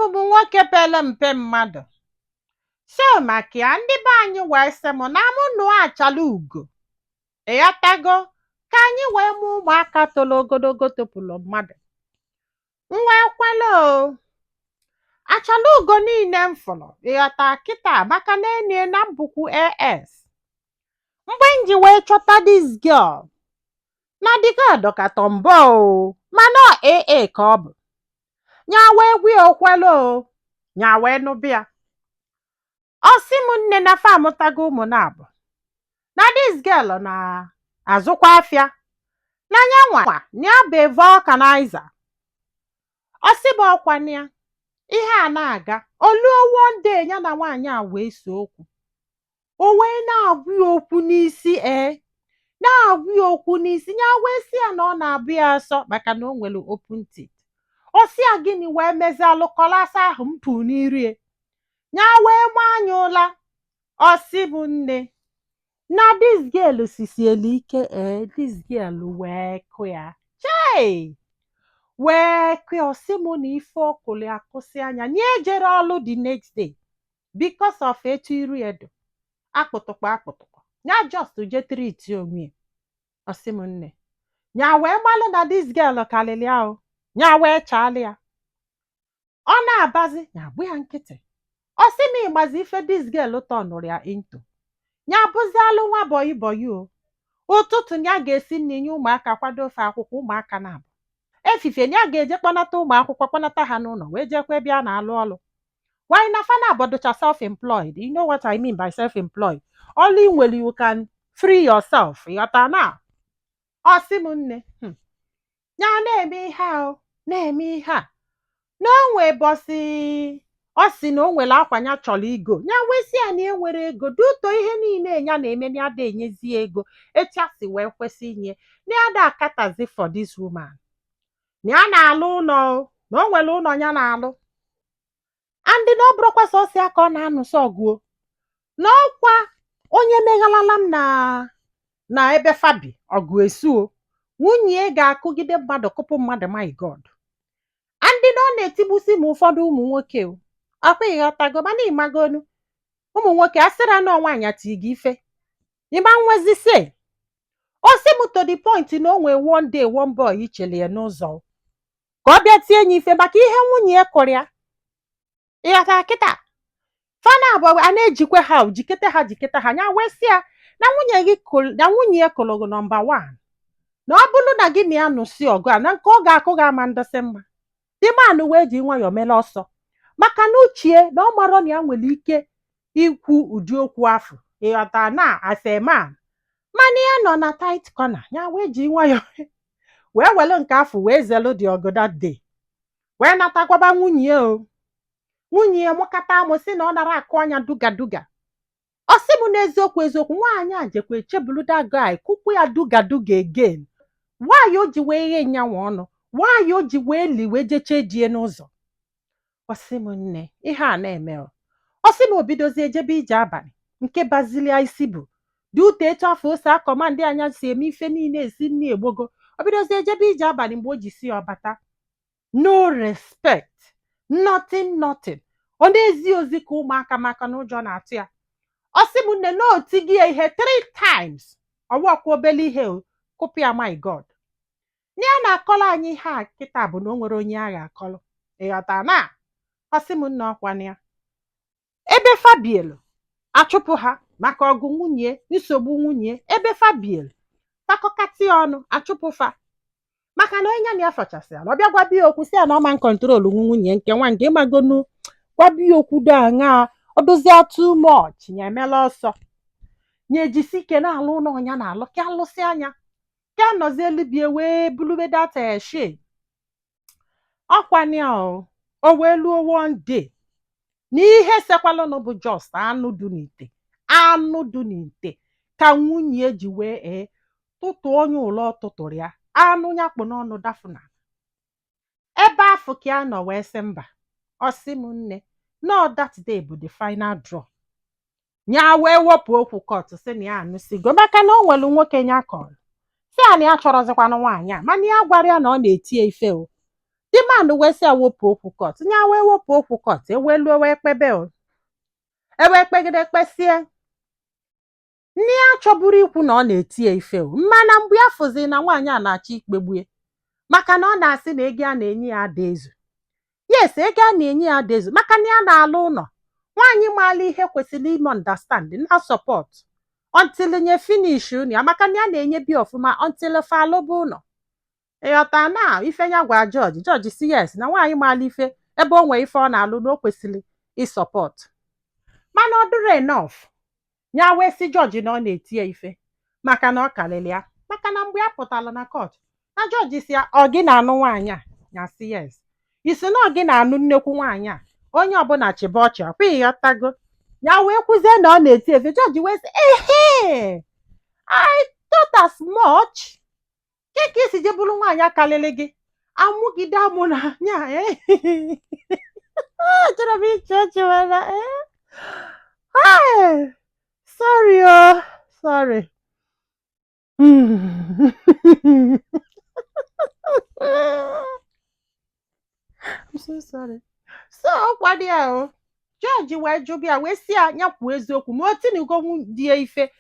Abụ m nwoke pere mpe mmadụ. So maka ya, ndị be anyị wee sị m na mụ nụọ achala ugo, ịghọtago, ka anyị wee mụọ ụmụaka toro ogologo, topụrụ mmadụ. M wee kwele o. Achala ugo niile m fụrụ, ịghọta kịta, maka na enie na mbụkwu AS. Mgbe m ji wee chọta this girl, na the girl dọka tomboy o, mana ọ AA ka ọ bụ. Nya wee gwa ya, okwele o, nya wee nụbịa. Ọ sị m, nne, na fa amụtago ụmụ na-abụ, na this girl na-azụkwa afịa, na ya nwa na ya bụ vulcanizer. Ọ sị m, ọkwa ya ihe a na-aga oluo. One day, ya na nwaanyị a wee so okwu, o wee na-agwa ya okwu n'isi, ee, na-agwa ya okwu n'isi. Ya wee sị ya na ọ na-abụ ya asọ maka na o nwere open teeth. Ọ sị ya gịnị, wee mezie alụkọlasa ahụ mpụ n'irie. Ya wee maa anya ụla. Ọ sị bụ nne, na this girl sisielu ike, ee, this girl wee kụ ya chei, wee kụ ya. Ọ sị mụ na ife ọkụlụ ya kụsị anya na ejere ọlụ the next day because of etu iru ya do akpụtụkpọ akpụtụkpọ. Ya just je treat onwe ya. Ọ sị m, nne, ya wee gbalụ na this girl karịrị ya o. Ya wee chalị ya, ọ na-abazi, ya agbụ ya nkịtị. Ọ sị m, ịgbazi ife this girl tọnụrụ ya into, ya bụzialụ nwa boy boy o. Ụtụtụ, ya ga-esi nri nye ụmụaka, kwado ofe akwụkwọ ụmụaka na-abụ. Efifie, ya ga-eje kpọnata ụmụ akwụkwọ, kpọnata ha n'ụlọ, wee jekwa ebe a na-alụ ọlụ. Why na fana abọdụcha self-employed. You know what I mean by self-employed? Ọlụ ị nwere, you can free yourself, ịghọta na? Ọ sị m, nne, ya na-eme ihe a o, na-eme ihe a na o nwee bọsị. Ọ sị na o nwere akwa ya chọrọ igo. Ya wee sị ya na e nwere ego duto ihe niile ya na-eme, na ya da enyezi ya ego etu a si wee kwesị inye, na ya da akatazi for this woman, na ya na-alụ ụlọ o, na o nwere ụlọ ya na-alụ, and na ọ bụrụkwa sọsọ ya ka ọ na-anụsọ ọgụ o, na ọkwa onye meghalala m na ebe fabi ọgụ esu o. Nwunye ga-akụgide mmadụ, kụpụ mmadụ, my God. And na ọ na-etigbusi ma ụfọdụ ụmụ nwoke o. Ọkwa ịghọtago? Mana ịmagonu ụmụ nwoke asịra na nwaanyị ati gị ife ịma nwezi se. O si m, to the point na o nwee one day, one boy ichele ya n'ụzọ ka ọ bịa tie ya ife maka ihe nwunye ya kụrụ ya. Ịghọtara kịta? Fana abụọ a na-ejikwa ha jikete ha, jikete ha. Ya wee sị ya na nwunye gị na nwunye ya kụrụ gị number one, na ọ bụrụ na gị na ya nụsị ọgụ a, na nke ọ ga-akụ gị ama ndọsị mma. The man wee ji nwayọọ mere ọsọ, maka na uchie na ọ marọ na ya nwere ike ikwu ụdị okwu afụ, ịghọta na, as a man. Mana ya nọ na tight corner. Ya wee ji nwayọọ wee were nke afụ wee zelu dị ọgụ that day, wee natakwaba nwunye ya o. Nwunye ya mụkata amụ, sị na ọ nara akụ anya duga duga. Ọ sị m, n'eziokwu eziokwu, nwaanyị a jekwa echebulu that guy, kụkwu ya duga duga again. Nwaanyị o ji wee ghe nyanwa ọnụ, nwaanyị o ji wee li wee jechee die n'ụzọ. Ọ sị m, nne, ihe a na-eme o. Ọ sị m, obidozie ejebe ije abalị nke bazilia isi bụ dị ute etu afọ ose akọma ndị anya si eme ife niile, esi nri egbogo. O bidozie ejebe ije abalị. Mgbe o ji si ya ọbata, no respect, nothing, nothing. Ọ na-ezi ozi ka ụmụaka, maka na ụjọ na-atụ ya. Ọ sị m, nne, na otigi ya ihe three times, ọwọkwa obele ihe o, kụpụ ya, my God. Na ya na-akọrọ anyị ihe a kịta bụ na o nwere onye agha akọrọ, ịghọta na? Ọ sị m, nna, ọkwana ya ebe Fabiel achụpụ ha maka ọgụ nwunye, nsogbu nwunye ebe Fabiel fakọkatị ọnụ, achụpụ fa maka na onye ya na ya fachasịara. Ọ bịa gwa biya okwu, si ya na ọma control nwunye nke nwa nke ịmagonu. Gwa biya okwu do aṅa, ọ dozie too much. Ya emela ọsọ, ya ejisi ike na-alụ ụlọ ọnya na-alụ ka alụsị anya ka anọzi elu bie wee bulube data eshe ọkwania o. O wee luo one day n'ihe sekwalụnụ bụ just anụ dị n'ite, anụ dị n'ite ka nwunye ji wee ee tụtụ onye ụlọ tụtụrụ ya anụ ya kpụ n'ọnụ dafuna ebe afọ ka ya nọ wee sị mba. Ọ sị m, nne, no, that day bụ the final draw. Ya wee wepụ okwu court, sị na ya anụsigo, maka na o nwere nwoke ya kọrọ, sị ya na ya chọrọzikwanụ nwaanyị a, mana ya gwara ya na ọ na-eti ya ife o. The man wee sị ya wepụ okwu court. Nya wee wepụ okwu court, ewee luo wee kpebe o, ewee kpegide kpesie. Nne ya chọburu ikwu na ọ na-eti ya ife o, mana mgbe ya fụzi na nwaanyị a na-achọ ikpegbue, maka na ọ na-asị na ego a na-enye ya ada ezu. Yes, ego a na-enye ya ada ezu, maka na ya na-alụ ụlọ. Nwaanyị maala ihe kwesịrị ime understand na support until nye finish ụnụ ya, maka na ya na-enye bi ọfụma until fa alụba ụlọ. Ịghọta na ife ya gwa jọji, jọji si yes, na nwaanyị maala ife, ebe o nwee ife ọ na-alụ, na o kwesịrị ịsupport, mana ọ dịrọ enough. Ya wee sị jọji na ọ na-eti ya ife maka na ọ karịrị ya, maka na mgbe ya pụtara na court, na jọji si ya, ọ gị na-anụ nwaanyị a? Ya sị yes. Isi na ọ gị na-anụ nnekwu nwaanyị a? Onye ọbụla chịba ọchị ọkwa. Ịghọtago? Ya wee kwuzie na ọ na-eti efe. Jọji wee sị, ehe, I thought as much. Ke ka isi je bụrụ nwaanyị akarịrị gị amụgide amụ na nya? Achọrọ m ịchị ọchị, mana hey, sorry oh, sorry. I'm so sorry. So ọ kwado ya o, jọji wee jụbịa, wee sị ya, ya kwuo eziokwu ma o tinugo di ya ife.